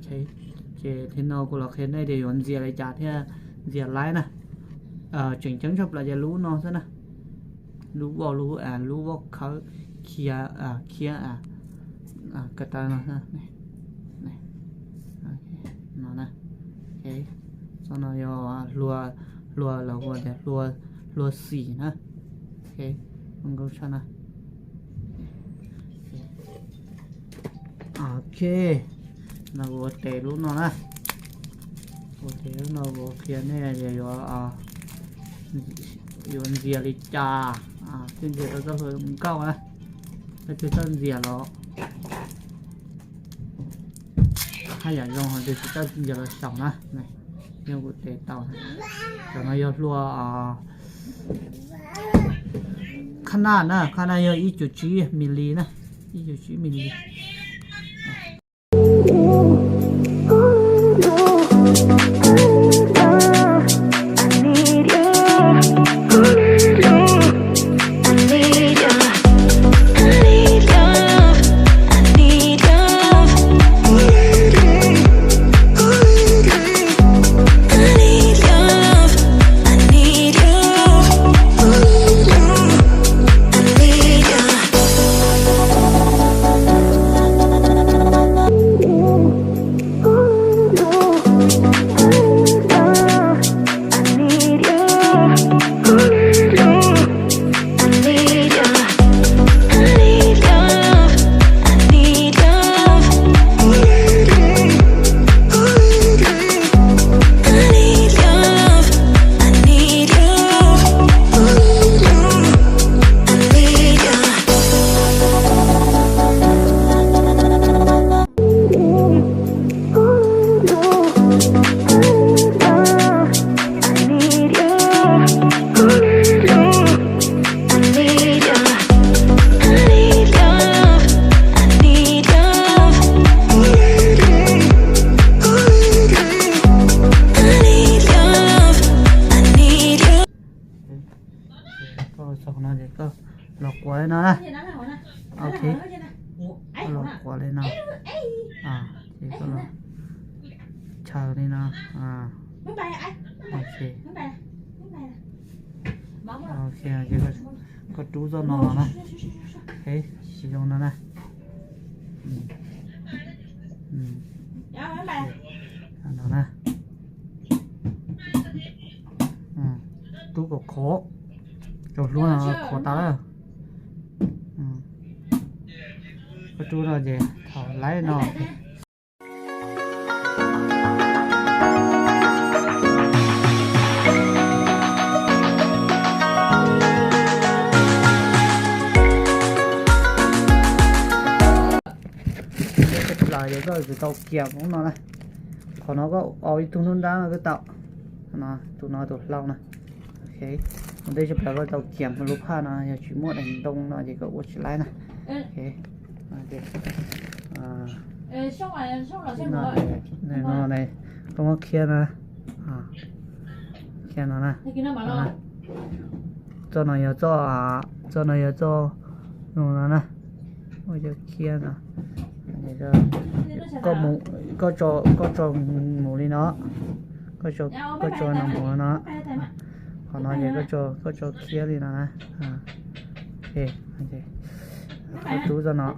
Ces tib no kuv los qhia nej tias yuav ntxias li cas thiaj ntxias laib na. Tseem ceeb tshaj plaws ces lub no xwb na, lub voj, lub, lub voj khawb khiab, khiab ko taw no, no, txoj no yog hlua, hlua lawv hu tias hlua xim na. Nkaus tshaj na. Ok, no kuv ua tes lub no na. Ua tes lub no kuv qhia nej tias yuav, yuav ntxias li cas thiaj ntxias tau txoj hlua zoo nkauj na. Leej twg txawj ntxias los haj yam zoo, leej twg tsis txawj ntxias los xyaum na. Yog kuv tes tau. Cov no yog hlua khab naj na, khab naj yog ib cum tsib milis na, ib cum tsib milis. Koj los txog no ces koj los quav li no na. Ok, koj los quav li no. Ces koj los chaw li no. Ok, ces koj rub txoj no los na. Tsis zoo no na. No na. Rub kom khov, cov hlua no khov tas lawm. Koj rub no ces thaum laib no. Ces koj tsis tau kiam ub no na. Qhov no koj au ib tug nruab nrab no koj tau. Tus no tus hlau na. Ok, ua ntej tshaj plaws koj tau kiam lub phaj no, yog tsis muaj daim ntoo no ces koj ua tsis laib na. No, koj muab khiab no, khiab no na. Txoj no yog txoj, txoj no yog txoj no na. Ua cov khiab no. Koj, koj tso mus li no. Koj tso no mus no. Qhov no ces koj tso khiab li no na. Koj rub txoj no.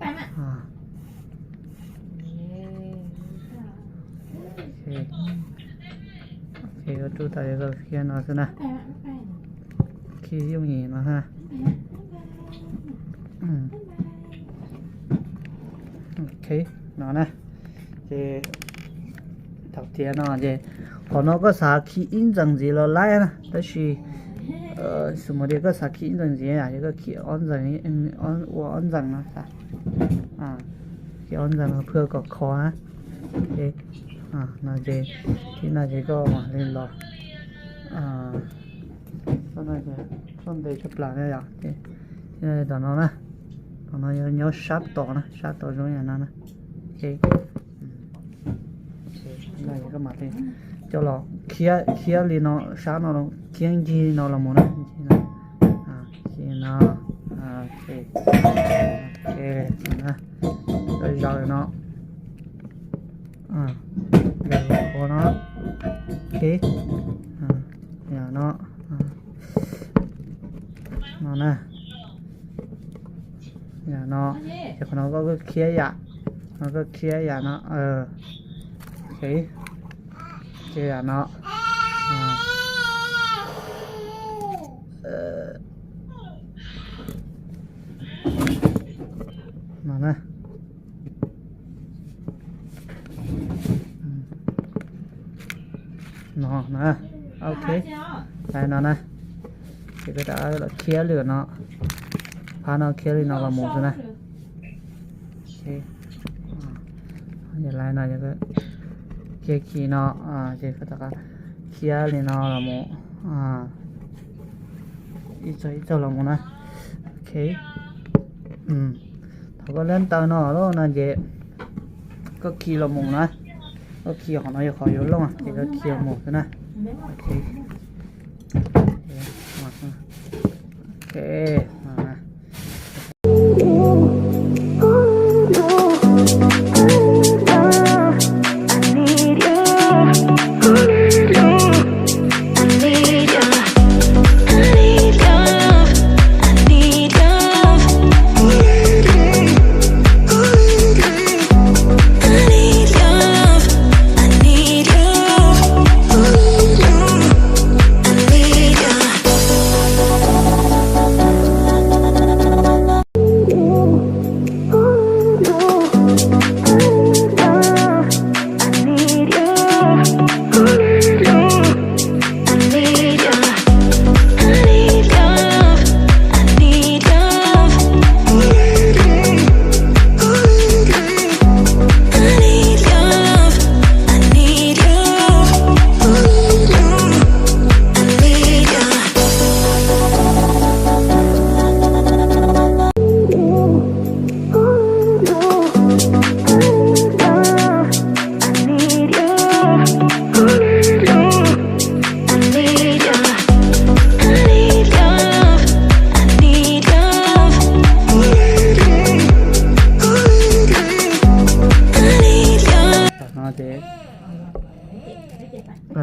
Koj rub tas koj khiab no xwb na. Khi yooj yim no ha. Ok, no na. Ces thaum tiav no ces qhov no koj xav khi ib ntxees ntxiv los laib na, tab sis xws mus tias koj xav khi ib ntxees ntxiv ces koj khi ob ntxees, ua ob ntxees no, khi ob ntxees no phwj kom khov na. No ces, tib no ces koj mam li los, txoj no ces txoj ntev tshaj plaws na yom. Ces tom no na, tom no yuav nyob sab tod na, sab tod zoo yam no na. Koj mam li coj los khiab li no, sab no khiab ncig no los mus na. Ncig no, ncig no, zaws no. Yam no, no na, yam no, ces qhov no koj khiav yam, no koj khiav yam no, ces yam no, no na. No na, ok, no na, ces koj rov los khiav lwm no, phab no khiav li no los mus xwb na. Ces lawv no, kiag kis no, ces koj rov qab khiav li no los mus, ib txog ib txog los mus na. Ok, thaum koj lab ntawv no lawm no ces koj khi los mus na, koj khi qhov no yog qhov yuav looj ces koj khi los mus xwb na. Ok, ok.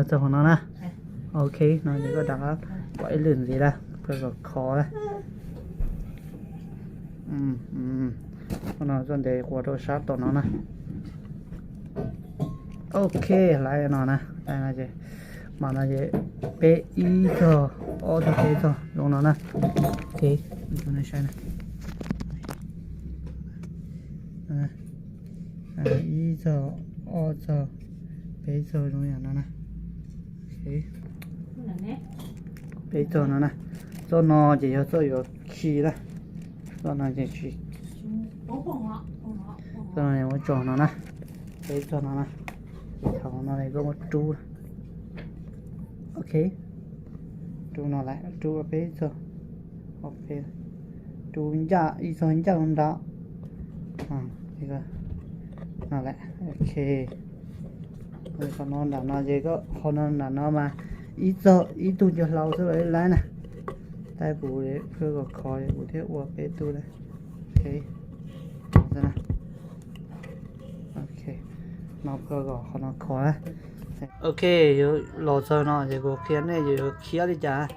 Txog qhov no na. Ok, no ces koj rov qab pom ib lwm ntxiv na, koj kom kho na. No txoj ntev quas rau sab tom no na. Ok, laiv no na, laiv no ces, mam no ces peb ib txog ob txog peb txog zoo no na. Ok, saib na. Ib txog ob txog peb txog zoo yam no na. Peb txog no na. Txoj no ces yog txoj yuav khi na. Txoj no ces tsis, txoj no ces muab tso no na. Peb txog no na. Ces thaum no koj muab rub. Ok, rub no lawm, rub peb txog, rub ncaj ib txog ncaj nram. No lawm, ok. Qhov no nram no ces koj, qhov no nram no mas ib txog ib tug cov hlau xwb los laiv na. Tab kuv pheej kom khov kuv thiaj ua peb tug na. Ok, no pheej kom qhov no khov na. Ok, yuav los txog no ces kuv qhia nej yuav khiab li cas.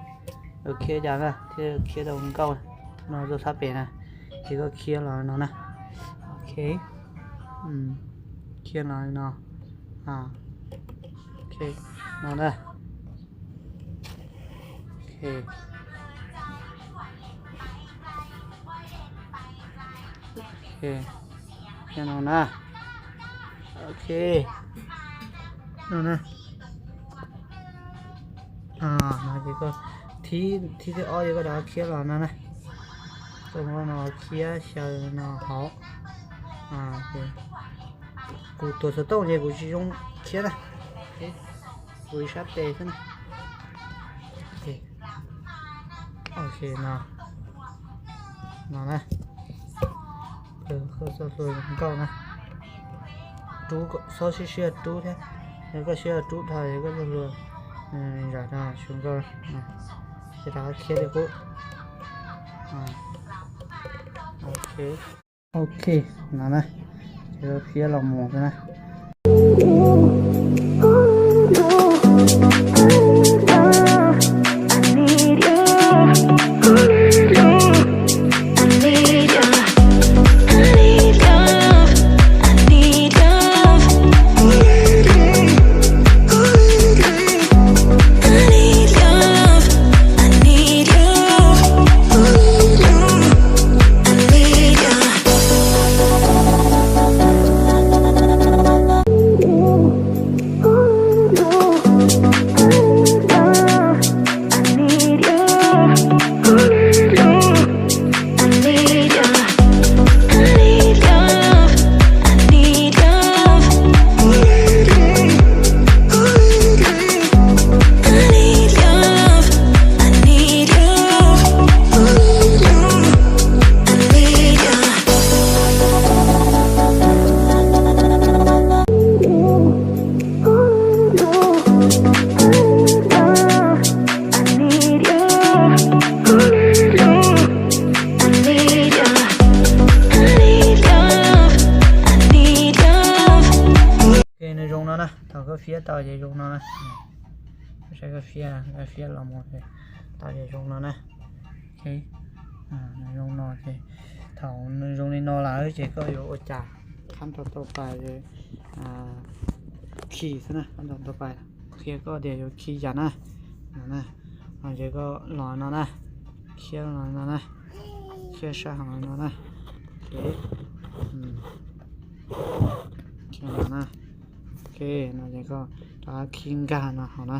Yuav khiab cas na, thiaj khiab tau nkauj no rau sab pem na. Ces koj khiab los no na. Ok, khiab los no. Ok, no na. Ok, ok, no na. Ok, no na. No ces koj thib, thib thib ob ces koj rov khiab los no na. Koj muab no khiab xyaw no hauv. Kuv tuav xov tooj ces kuv tsis zoo khiab na. Kuv ib sab tes xwb na. Ok, no, no na. Koj txoj hlua zoo nkauj na. Rub, txhob siab siab rub thiab. Yog koj siab rub dhau ces koj txoj hlua zam dhau, tsis zoo nkauj. Ces rov qab khiab li qub. Ok, no na, ces khiab los mus xwb na. Na, thaum koj fiab tau ces zoo no na. Saib koj fiab, koj fiab los mus ces tau ces zoo no na. Zoo no ces thaum nws zoo li no lawm ces koj yuav ua cas? Khab nrog tau pais, khi xwb na, khab nrog tau pais. Qhia koj tias yuav khi cas na. No na, no ces koj los no na, khiab los no na, khiab sab hauv no na. Khi no na. Ok, no ces koj rov khi nkag no hauv na.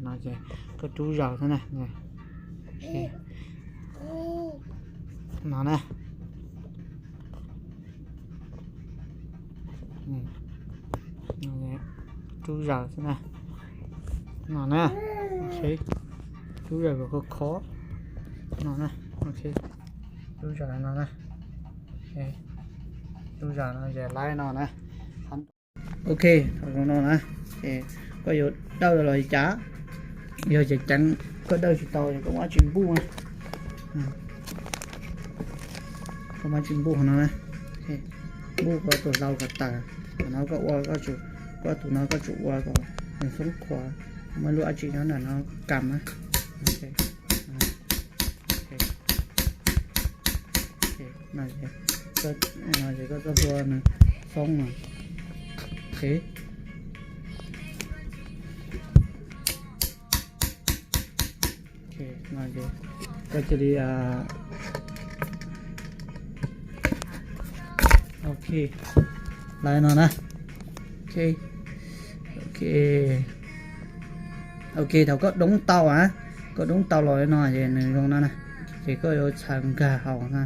No ces koj rub zaws xwb na. No na. Rub zaws xwb na. No na. Rub zaws kom khov khov. No na. Rub zaws no na. Rub zaws no ces laib no na. Ok, thaum zoo no na, ces koj yuav dawj los li cas? Yog ces ceev, koj dawj tsis tau ces koj muab dab tsi npuj na. Koj muab dab tsi npuj qhov no na. Npuj koj tus hlau kom tawm. Qhov no koj ua, koj tus no koj tsum ua kom nws xoob qhuav. Muaj lub dab tsi nyob ntawm no kam na. No ces koj txoj hlua nws xoob no. Koj cia li, ok, laib no na. Ok, ok, ok, thaum koj doob tau a, koj doob tau los li no ces nws zoo no na, ces koj yuav txhawm nkag hauv na,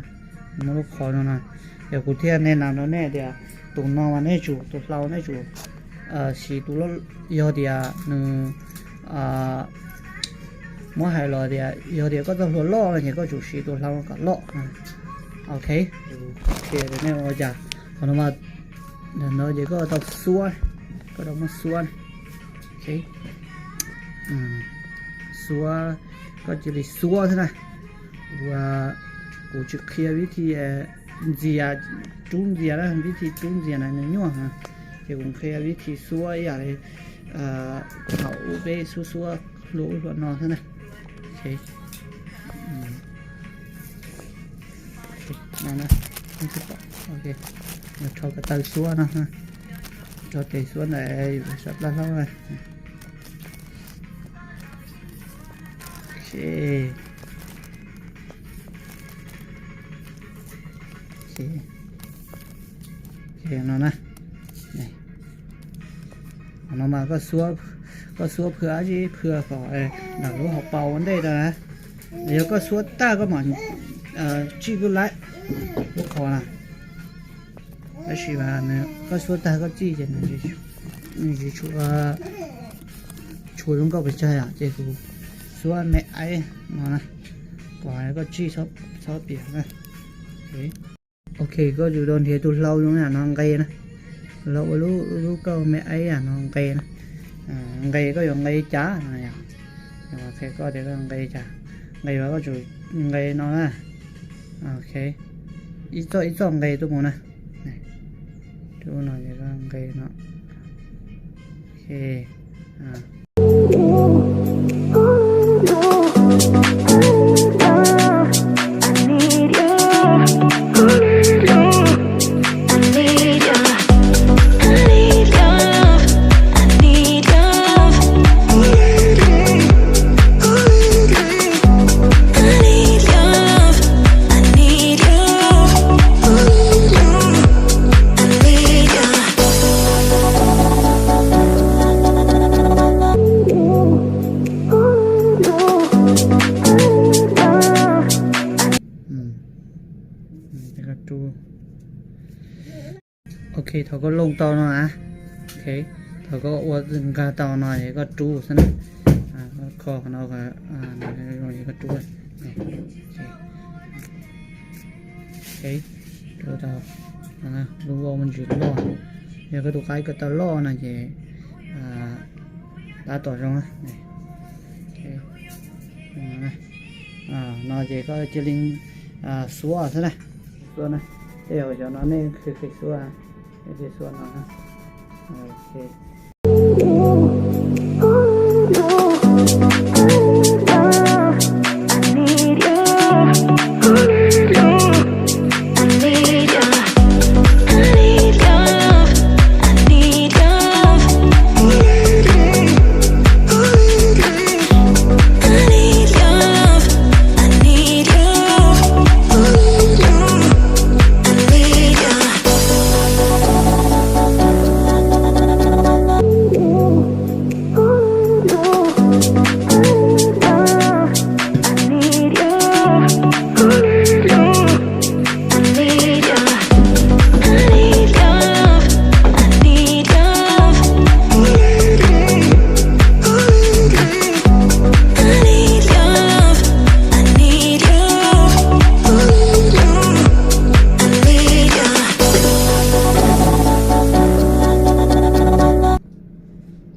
muab lub qhov no na. Yog kuv thiaj nej nam rau nej tias tus no mas nej tsum, tus hlau nej tsum siv tus loj, yog tias nws, muab hais los tias yog tias koj txoj hlua loj no ces koj tsum siv tus hlau kom loj. Ok, qhia tias nej ua cas. Qhov no mas, no ces koj tau xuab, koj tau muab xuab, xuab, koj cia li xuab xwb na. Kuv, kuv tsis qhia vib thi ntxias, rub ntxias na, vib thi rub ntxias na nws nyuaj, ces kuv qhia vib thi xuab ib yam li thaum ub peb xuab xuab hlua ub hlua no xwb na. Rho ko taw xuab no, rho tes xuab ntawm yus sab plab hlaub na. No na, no mas koj xuab phwj dab tsi phwj kom nram lub hauv paus ua ntej rau na. Yog koj xuab tag koj mam tsij kuj laib lub qhov na. Tab sis mas koj xuab tag koj tsij ces nws tsis tshua, tshua zoo nkauj pes tsawg yom, ces kuv xuab me aib no na, kom koj tsij txhob piam na. Ok, koj yuav tau nrhiav tus hlau zoo yam no nqe na, tus hlau ua lub kauj me aib yam no nqe na. Nqe koj yuav nqe cas no yom, qhia koj tias koj nqe cas, nqe mas koj tsum nqe no na. Ok, ib txoj ib txoj nqe tuaj mus na. Tus no ces koj nqe no. Ok. Ok, thaum koj looj tau no na, thaum koj ua nkag tau no es koj rub xwb na. Kho qhov no, koj rub. Rub tau lub voj muaj ntsis loj. Yog koj tus qaib koj tau loj no ces tab tom zoo. No ces koj cia li xuab xwb na. Xuab na, tej zaum xyov no nej qhia qhia xuab. Ces xuas no na. Ok.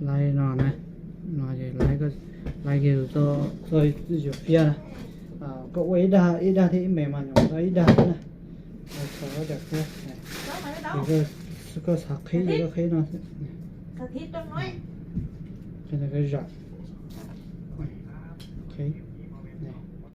Laib no na, no ces laib kiag tus txoj yuav fiab na. Koj ua ib dag, ib dag thiab ib me mas nyuam tau ib dag thiab na. Koj xav qhib ces koj qhib no. Qhib no koj zam. Ok.